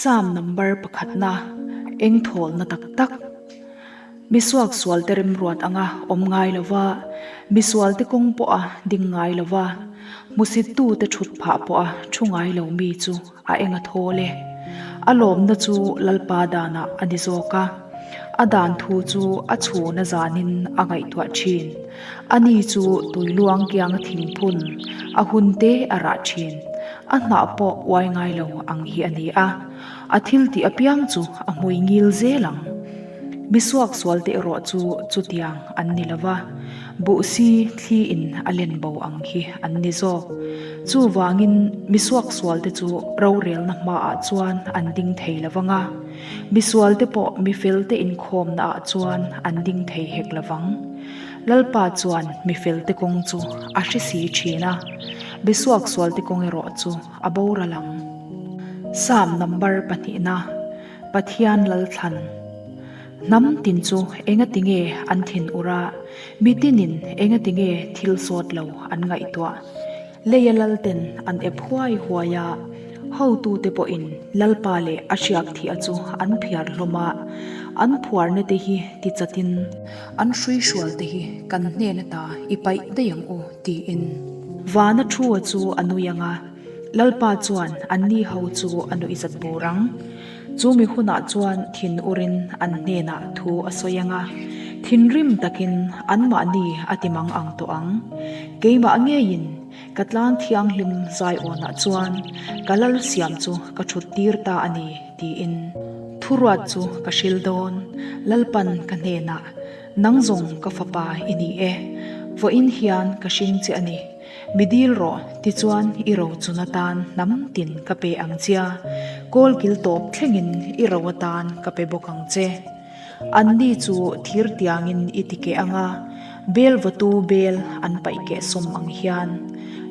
Psalm number pakhatna, Eng thawlna tak tak. Mi suaksualte remruat anga awm ngai lo va, misualte kawng pawha ding ngai lo va, hmusittute thut phah pawha thu ngai lo mi chu a eng a thawl e. A lawmna chu Lalpa danah a ni zawk a, a dan thu chu a chhun a zanin a ngaihtuah thin. Ani chu tuiluang kianga thingphun a hun te a rah thin, a hnah pawh uai ngai lo ang hi a ni a. A thil tih apiang chu a hmui ngil zel ang. Mi suaksual te erawh chu chutiang an ni lo va, buhsi thli in a len bo ang hi an ni zawk. Chuvangin mi suaksual te chu rorelna hmaah chuan an ding thei lo vang a, misual te pawh mi fel te inkhawmna ah chuan an ding thei hek lo vang. Lalpa chuan mi fel te kawng chu a hre si thin a, mi suaksual te kawng erawh chu a boral ang. Psalm number pahnihna, Pathian Lalthlan. Hnam tin chu engatinge an thin ur a, mi tinin engatinge thil sawt lo an ngaihtuah? Leia lalten an ep huai huai a, hotute pawhin Lalpa leh a hriak thih a chu an phiar hlawm a, an phuarna te hi ti chatin, an hruihrual te hi kan hnen ata i paih daih ang u tiin. Vana thu a chu a nui ang a, Lalpa chuan anni ho chu a nuih zat bur ang. Chu mi hunah chuan thin urin an hnenah thu a sawi ang a, thinrim takin anmahni a ti mang ang tawh ang. Keimah ngeiin ka tlang thianghlim zaiawnah chuan ka lal siam chu ka thut tir ta a ni, tiin thuruat chu ka hril dawn. Lalpan ka hnenah, Nang zawng ka fapa i ni e, vawiin hian ka hring che a ni. Mi dil rawh, tichuan i ro chun atan hnam tin ka pe ang chia, kawl kil tawp thlengin i ro atan ka pe bawk ang che. Anni chu thir tiangin i ti keh ang a, bel vawtu bel an paih keh sawm ang hian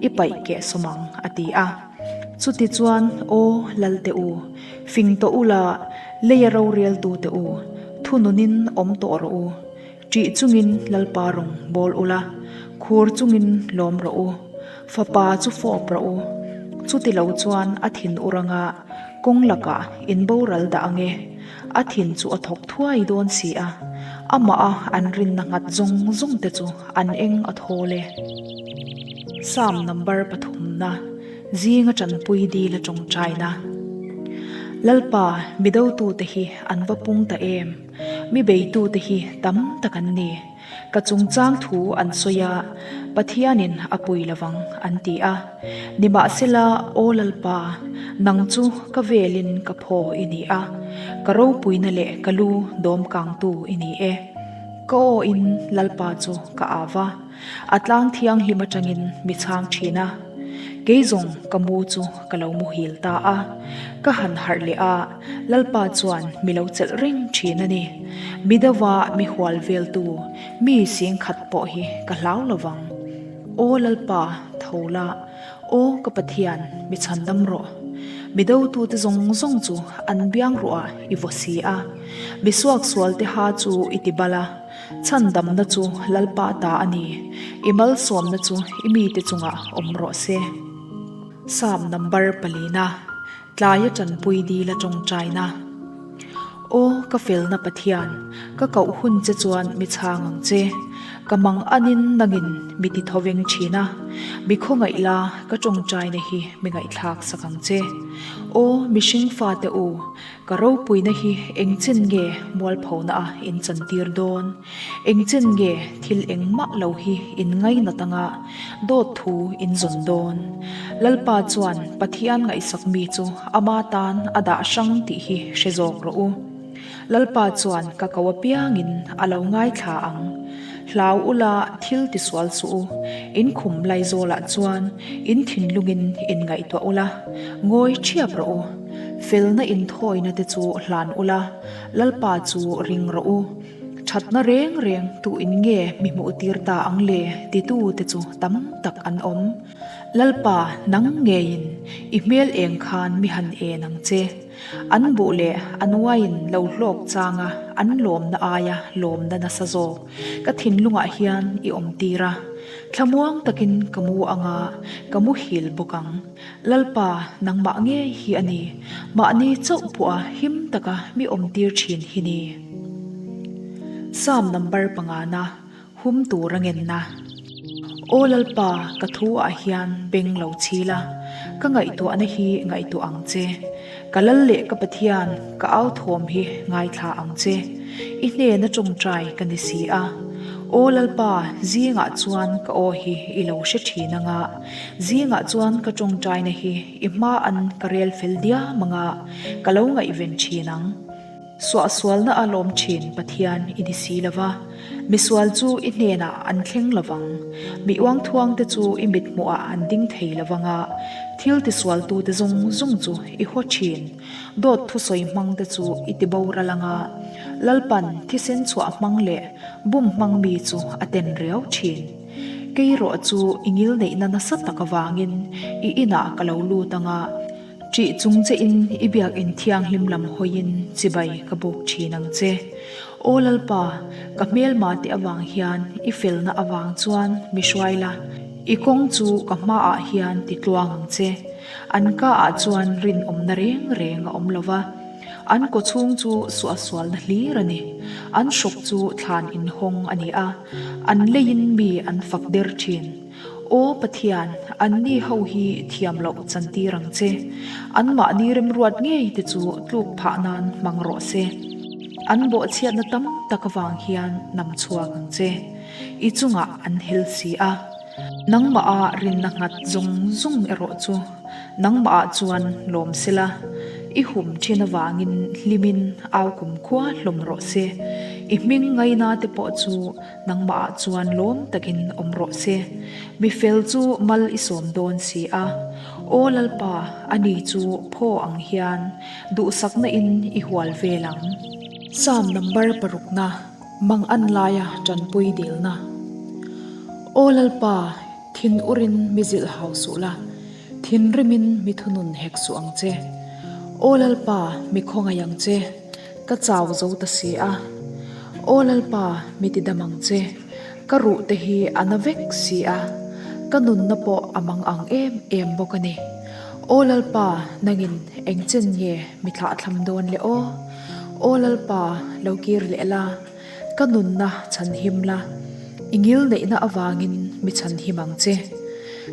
i paih keh sawm ang, a ti a. Chutichuan, aw Lalte u, fing tawh u la, leia roreltute u, thununin awm tawh rawh u. Ṭih chungin Lalpa rawng bawl ula, khur chungin lawm rawh u, fapa chu fawp rawh u. Chuti lo chuan a thin ur anga kawng lakah in boral dah ang e, a thin chu a thawk thuai dawn si a, amah a an rinna nghat zawng zawng te chu an eng a thawl e. Psalm number pathumna zinga tanpui dil a tawngtaina. Lalpa, midotute hi an va pung ta em? Mi beitute hi tam tak an ni. Ka chungchang thu an sawi a, Pathianin a pui lovang an ti a. Nimahsela, Aw Lalpa, nang chu ka velin ka phaw i ni a, ka ropuina leh ka lu dawm kangtu i ni e. Ka awin Lalpa chu ka au va. A tlang thianghlim atangin mi chhang thin a, kei zawng ka mu chu ka lo muhil ta a, ka han harh leh a, Lalpa chuan mi lo chelh reng thin a ni. Mi deuha mi hual veltu mi singkhat pawh hi ka hlau lo vang. Aw Lalpa, tho la, aw ka Pathian, mi chhandam rawh. Mi dotute zawng zawng chu an biang ruah i vaw si a, mi suaksualte ha chu i ti bal a. Chhandamna chu Lalpa ta a ni, i malsawmna chu i mite chungah awm rawh se. Psalm number palina, Tlaia tanpui dila tawngtaina. Aw ka felna Pathian, ka koh hun che chuan mi chhang ang che. Ka mang anin nangin mi ti thoveng thin a, mi khawngaih la ka tawngtaina hi mi ngaihthlak sak ang che. Aw mihring fate u, Ka ropuina hi engchen nge mualphona a in chantir dawn? Engchen nge thil engmah lo hi in ngainat anga dawt thu in zawn dawn? Lalpa chuan Pathian ngaihsak mi chu ama tan a dah hrang tih hi hre zawk rawh u. Lalpa chuan ka ko apiangin a lo ngaithla ang. Hlau ula thil tisual suh u, in khum laizawlah chuan in thinlungin in ngaihtuah ula, ngawi ṭhiap rawh u. Felna inthawina te chu hlan ula, Lalpa chu ring rawh u. Thatna reng reng tu in nge mi hmuh tir ta ang le titu te chu tam tak an awm. Lalpa, nang ngeiin i hmel eng khan mi han en ang che. An buh leh an uaiin lo hlawk changa an lawmna aia lawmna nasa zawk ka thinlungah hian i awm tir a. Thlamuang takin ka mu anga ka muhil bawk ang. Lalpa, nangmah ngei hi a ni. Mahni chauh pawha him taka mi awm tir thin hi ni. Psalm number pangana Hum tur a ngenna. Aw Lalpa, ka thu ah hian beng lo chhil a, ka ngaihtuahna hi ngaihtuah ang che. Ka lal leh ka Pathian, ka au thawm hi ngaithla ang che. I hnena tawngtai ka ni si a. Aw Lalpa, zingah chuan ka aw hi i lo hre thin ang a, zingah chuan ka tawngtaina hi i hma an ka rel fel diam ang a, ka lo ngaihven thin ang. Suahsualna a lawm thin Pathian i ni si lo va, misual chu i hnenah an thleng lo vang. Mi uangthuangte chu i mithmuhah an ding thei lo vang a, thil tisualtute zawng zawng chu i haw thin. Dawt thusawi hmangte chu i ti boral ang a, Lalpan thisen chhuah hmang leh bum hmang mi chu a ten riau thin. Kei rawh chu i ngilneihna nasa tak avangin i inah ka lo lut ang a, Ṭih chung che in i biakinn thianghlim lam hawiin chibai ka buk ṭhin ang che. Aw Lalpa, ka hmelma te avang hian i felna avang chuan mi hruai la, i kawng chu ka hmaah hian ti tluang ang che. An kaah chuan rinawmna reng reng a awm lo va, an kawchhung chu suahsualna hlir a ni. An hrawk chu thlan inhawng a ni a, an leiin mi an fak der ṭhin. Aw Pathian, anni ho hi thiam loh chantir ang che. Anmahni remruat ngei te chu tluk phah nan hmang rawh se. An bawhchhiatna tam tak avang hian nam chhuak ang che. I chungah an hel si a. Nangmaha rinna nghat zawng zawng erawh chu nangmahah chuan lawm sela, i hum thin avangin hlimin au kumkhua hlawm rawh se. I hming ngaina te pawh chu Nangmahah chuan lawm takin awm rawh se. Mi fel chu mal i sawm dawn si a. Aw Lalpa, ani chu phaw ang hian duhsakna in i hual vel ang. Psalm number parukna, Mang an laia tanpui dilna. Aw Lalpa, thin urin mi zilh hau suh la, thinrimin mi thunun hek suh ang che. Aw Lalpa, mi khawngaih ang che. Ka chau zo ta si a. Aw Lalpa, mi ti dam ang che. Ka ruh te hi a na vek si a. Ka nunna pawh a mang ang em em bawk a ni. Aw Lalpa, nangin eng chen nge mi thlahthlam dawn le aw? Aw Lalpa, lo kir leh la, ka nunna chhanhim la, i ngil neihna avangin mi chhanhim ang che.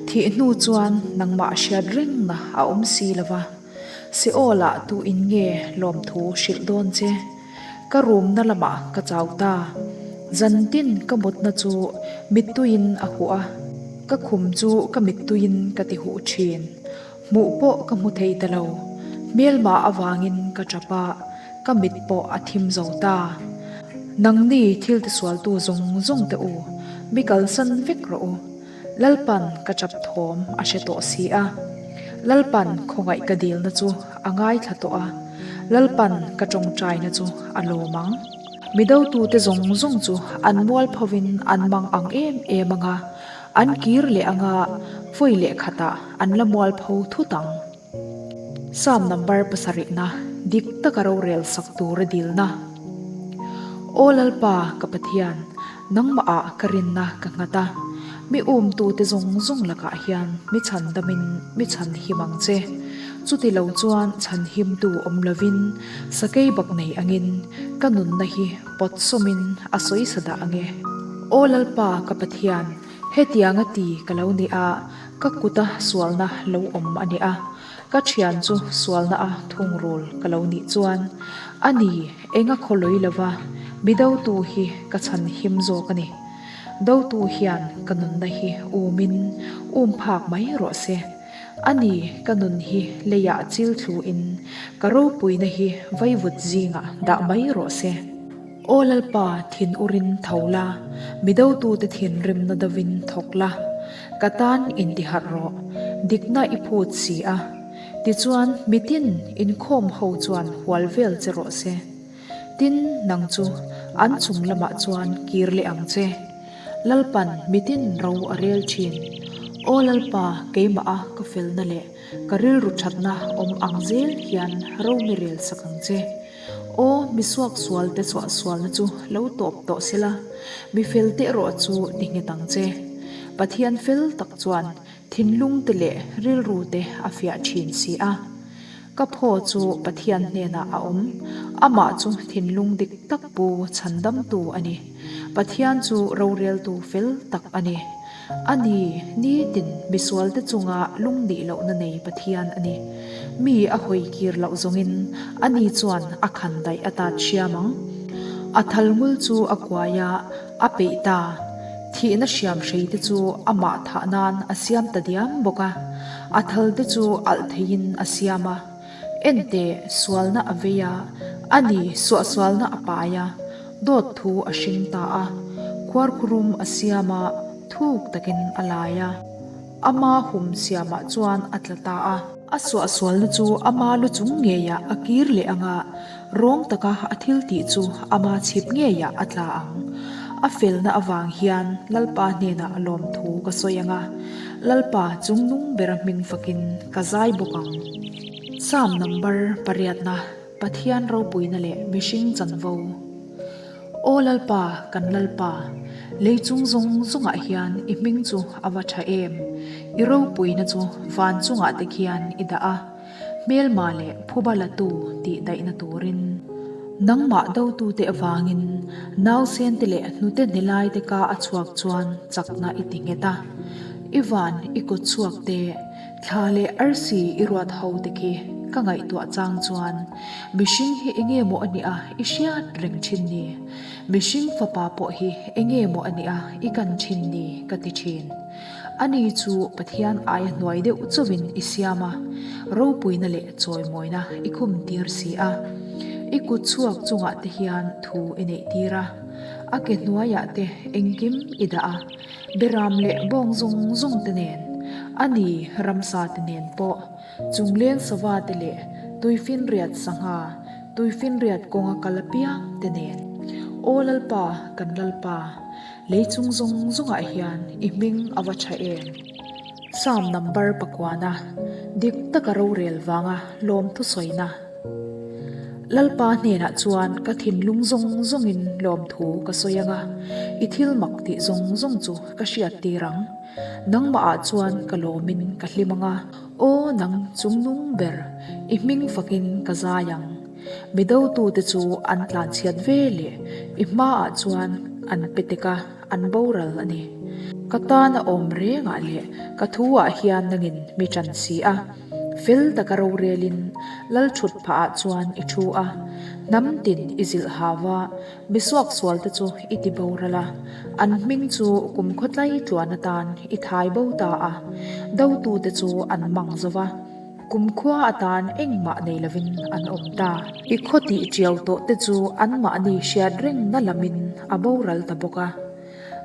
Thih hnu chuan nangmah hriat rengna a awm si lo va. Seol ah tu in nge lawmthu hrilh dawn che? Ka room na lamah ka chau ta. Zantin ka mutna chu mittuiin a huh a, ka khum chu ka mittuiin ka ti huh thin. Hmuh pawh ka hmu thei ta lo. Hmelma avangin ka tap a, ka mit pawh a thim zo ta. Nangni thil tisualtu zawng zawng te u, mi kalsan vek rawh u. Lalpan ka chap thawm a hre tawh si a. Lalpan khawngaih ka dilna chu a ngaithla tawh a, Lalpan ka tawngtaina chu a lawm ang. Mi dotute zawng zawng chu an mual phovin an mang ang em em ang a, an kir leh ang a, vawi leh khatah an la mual pho thut ang. Psalm number pasarihna dik taka rorel sak tura dilna. Aw Lalpa ka Pathian, Nangmahah ka rinna ka nghat a, mi umtute zawng zawng lakah hian mi chhan damin mi chhan him ang che. Chuti lo chuan chhan himtu awm lovin sakei bak nei angin ka nunna hi pawt sawmin a sawi sa dah ang e. Aw Lalpa ka Pathian, hetianga ti ka lo ni a, ka kuta sualna lo awm a ni a. Ka thian chu sualna a thungrul ka lo nih chuan a ni enga khawlawi lova mi dotu hi ka chhan him zawk a ni. Dotu hian ka nunna hi umin um phak mai rawh se. A ni ka nun hi leiah chil thluin ka ropuina hi vaivut zingah dah mai rawh se. Aw Lalpa, thin urin tho la, mi dotute thinrimna dovin thawk la, ka tan intiharh rawh, dikna i phut si a. Tichuan, mitin inkhawm ho chuan hual vel che rawh se. Tin, nang chu an chung lamah chuan kir leh ang che. Lalpan mitin ro a rel thin. Aw Lalpa, keimaha ka felna leh ka rilru thatna awm ang zel hian ro mi rel sak ang che. Aw, mi suaksualte chhuahsualna chu lo tawp tawh sela, mi felte erawh chu ti nghet ang che. Pathian fel tak chuan thinlungte leh rilrute a fiah thin si a. Ka phaw chu Pathian hnenah a awm, amah chu thinlung dik tak pu chhandamtu a ni. Pathian chu roreltu fel tak a ni. A ni, nitin misualte chunga lungnih lohna nei Pathian a ni. Mi a hawi kir loh zawngin ani chuan a khan daih a tat hriam ang. A thalngul chu a kuai a, a peih ta. Thihna hriam hreite chu amah thah nan a siam ta diam bawk a, a thalte chu alh theihin a siam a. Enteh, sualna a vei a, a ni, suahsualna a pai a, dawt thu a hring ta a, khuarkhurum a siam a, thuk takin a lai a. Ama hum siamah chuan a tla ta a. A suahsualna chu ama lu chung ngeiah a kir leh ang a, rawng taka a thil tih chu ama chhip ngeiah a tla ang. A felna avang hian Lalpa hnenah lawmthu ka sawi ang a, Lalpa chungnung bera hming fakin ka zai bawk ang. Psalm number pariatna, Pathian ropuina leh mihring chanvo. Aw Lalpa, kan Lalpa, lei chung zawng zawngah hian i hming chu a va tha em! I ropuina chu van chungah te khian i dah a, hmelma leh phuba latu tih daihna turin. Nangmah dotute avangin nausente leh hnute hnilaite ka a chhuak chuan chakna i ti nghet a, i van i kawt chhuak te, thla leh arsi i ruat ho te khi ka ngaihtuah chang chuan Mihring hi enge maw a nih a i hriat reng thin ni? Mihring fapa pawh hi enge maw a nih a i kan thin ni? ka ti thin. Ani chu Pathian aia hnuai deuh chauhin i siam a, ropuina leh chawimawina i khum tir si a. I kut chhuak chungah te hian thu i neih tir a, a ke hnuaiah te engkim i dah a, beram leh bawng zawng zawng te nen, ani ramsa te nen pawh. Chungleng sava te leh tuifinriat sangha, tuifinriat kawnga kal apiang te nen. Aw Lalpa, kan Lalpa, lei chung zawng zawngah hian i hming a va tha em? Psalm number pakuana, dik taka rorel vanga lawmthu sawina. Lalpa hnenah chuan ka thinlung zawng zawngin lawmthu ka sawi anga, i thil mak tih zawng zawng chu ka hriattir ang. Nangmahah chuan ka lawmin ka hlim ang a, aw nang chungnung ber, i hming fakin ka zai ang. Mi dotute chu an tlanchhiat ve leh i hmaah chuan an pe tek a, an boral a ni. Ka tan a awm rengah leh ka thuah hian nangin mi ṭan si a, fel taka rorelin lal ṭhut phahah chuan i ṭhu a, hnam tin i zilh hau a, Mi suaksualte chu i ti boral a, an hming chu kum khawtlai tluan atan i thai bo ta a, dotute chu an mang zo va, kum khua atan engmah nei lovin an awm ta. I khaw tih tiau tawh te chu anmahni hriat rengna lamin a boral ta bawk a.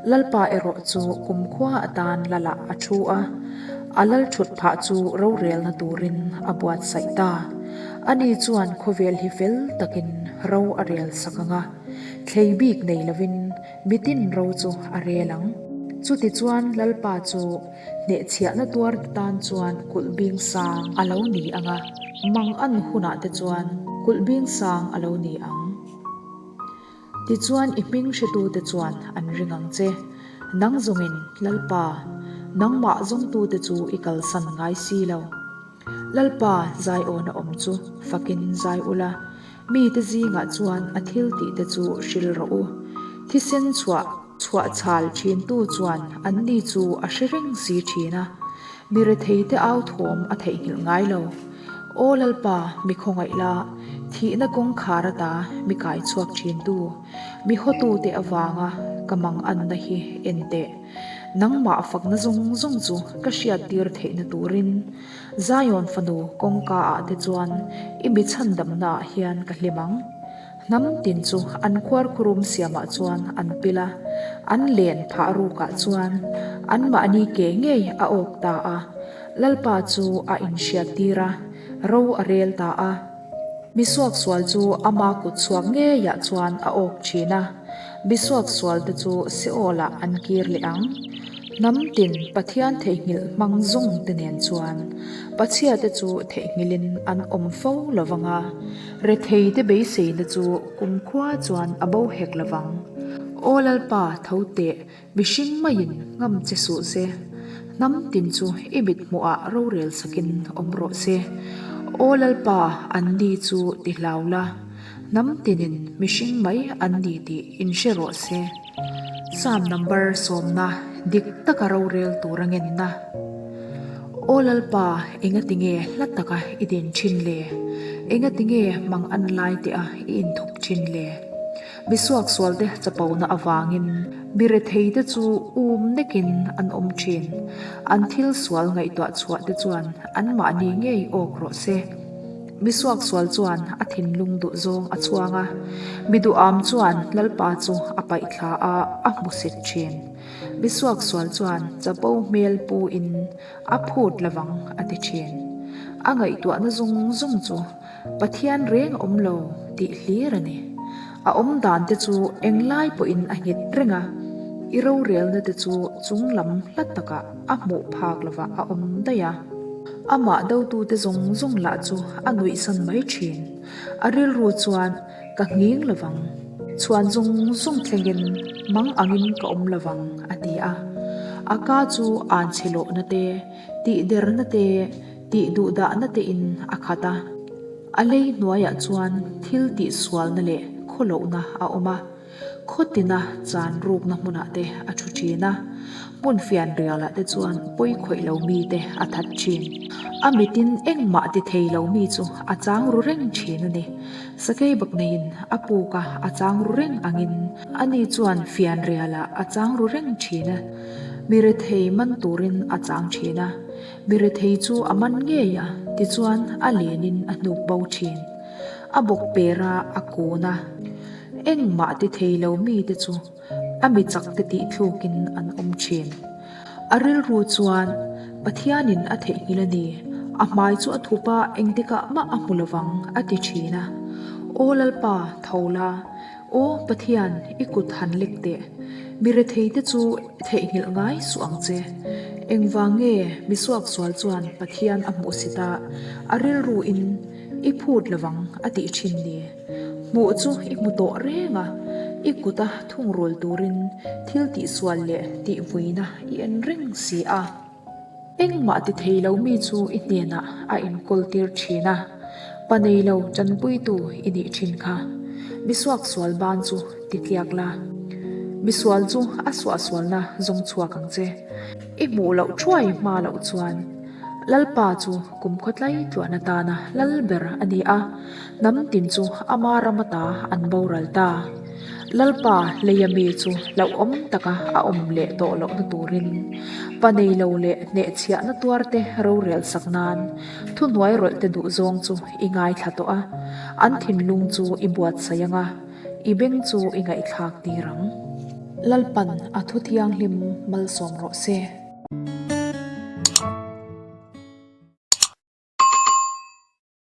Lalpa erawh chu kumkhua atan lalah a thu a, a lal thut phah chu rorelna turin a buatsaih ta. Ani chuan khawvel hi fel takin ro a rel sak ang a, thlei bik nei lovin mitin ro chu a rel ang. Chutichuan Lalpa chu hnehchhiahna tuar tan chuan kulh bing sang a lo ni ang a, mang an hunah te chuan kulh bing sang a lo ni ang. Tichuan i hming hretute chuan an ring ang che. Nang zawngin, Lalpa, nangmah zawngtute chu i kalsan ngai si lo. Lalpa, zaiawna awm chu fakin zai ula, mite zingah chuan a thil tihte chu hril rawh u. Thisen chhuah chhuahchhal thintu chuan anni chu a hre reng si thin a. Mi retheite au thawm a theihnghilh ngai lo. Aw Lalpa, mi khawngaih la, thihna kawngkhar ata mi kai chhuak thintu, mi hawtute avanga ka mang anna hi en teh. Nangmah fakna zawng zawng chu ka hriattir theihna turin Zion fanu kawngka ah te chuan i mi chhandamna ah hian ka hlim ang. Hnam tin chu an khuarkhurum siamah chuan an pil a, an len phah rukah chuan anmahni ke ngei a awk ta a. Lalpa chu a inhriattir a, ro a rel ta a. Mi suaksual chu ama kut chhuak ngeiah chuan a awk thin a, mi suaksualte chu Seol-ah an kir leh ang. Hnam tin Pathian theihnghilh hmang zawng te nen chuan Pachhiate chu theihnghilhin an awm fo lo vang a, retheite beiseina chu kumkhua chuan a bo hek lo vang. Aw Lalpa, tho teh, mihring maiin ngam che suh se. Hnam tin chu i mit hmuhah rorel sakin awm rawh se. Aw Lalpa, anni chu ti hlau la, hnam tinin mihring mai an ni tih inhre rawh se. Psalm number sawmna dik taka rorel tur a ngenna. Aw Lalpa, engati nge hla taka i din thin le? Engati nge mang an lai teh a i inthup thin le? Mi suaksualte chapona avangin mi retheite chu um nekin an awm thin. An thil sual ngaihtuah chhuah te chuan anmahni ngei awk rawh se. Mi suaksual chuan a thinlung duh zawng a chhuang a, mi duham chuan Lalpa chu a paih thla a, a hmusit thin. Mi suaksual chuan chapo hmel pu in a phut lovang a ti thin. A ngaihtuahna zung zung chu Pathian reng awm lo tih hlir a ni. A awm dan te chu englai pawhin a nghet reng a, i rorelna te chu chung lam hla takah a hmuh phak lovah a awm daih a. Amah dotute zawng zawng lah chu a nuihsan mai thin. A rilru chuan ka nghing lovang, chhuan zawng zawng thlengin mang angin ka awm lovang a ti a. A ka chu an chhe lawhna te, tihderna te, tih duhdahna tein a khat a. A lei hnuaiah chuan thil tihsualna leh khawlohna a awm a. Khaw tina chan rukna hmunah te a thu thin a, hmun fian rialah te chuan pawi khawih lo mi te a that thin. A mitin engmah ti thei lo mi chu a chang ru reng thin a ni. Sakei bak neiin a puk a, a chang ru reng angin ani chuan fian rialah a chang ru reng thin a, mi rethei man turin a chang thin a, mi rethei chu a man ngei a, tichuan a lenin a hnuk bo thin. A bawk per a, a kun a. Engmah ti thei lo mite chu a mi chak te tih thlukin an awm thin. A rilru chuan Pathianin a theihnghilh a ni, a hmai chu a thup a, engtikah mah a hmu lovang a ti thin a. Aw Lalpa, tho la, aw Pathian, i kut han lek teh. Mi retheite chu theihnghilh ngai suh ang che. Engvang nge mi suaksual chuan Pathian a hmuhsit a, a rilruin i phut lovang a tih thin ni? Hmuh chu i hmu tawh reng a, i kuta thungrul turin thil tihsual leh tihvuina i en reng si a. Engmah ti thei lo mi chu i hnenah a inkawl tir thin a, pa nei lo tanpuitu i nih thin kha. Mi suaksual ban chu ti tliak la, misual chu a suahsualna zawng chhuak ang che. I hmuh loh thuai hma loh chuan Lalpa chu kum khawtlai tluan atana lal ber a ni a, hnam tin chu ama ram ata an boral ta. Lalpa leia mi chu hlauhawm taka a awm leh tawh lohna turin pa nei lo leh hnehchhiahna tuarte rorel sak nan thuhnuai rawlhte duhzawng chu i ngaithla tawh a, an thinlung chu i buatsaih ang a, i beng chu i ngaihthlak tir ang. Lalpan a thu thianghlim malsawm rawh se.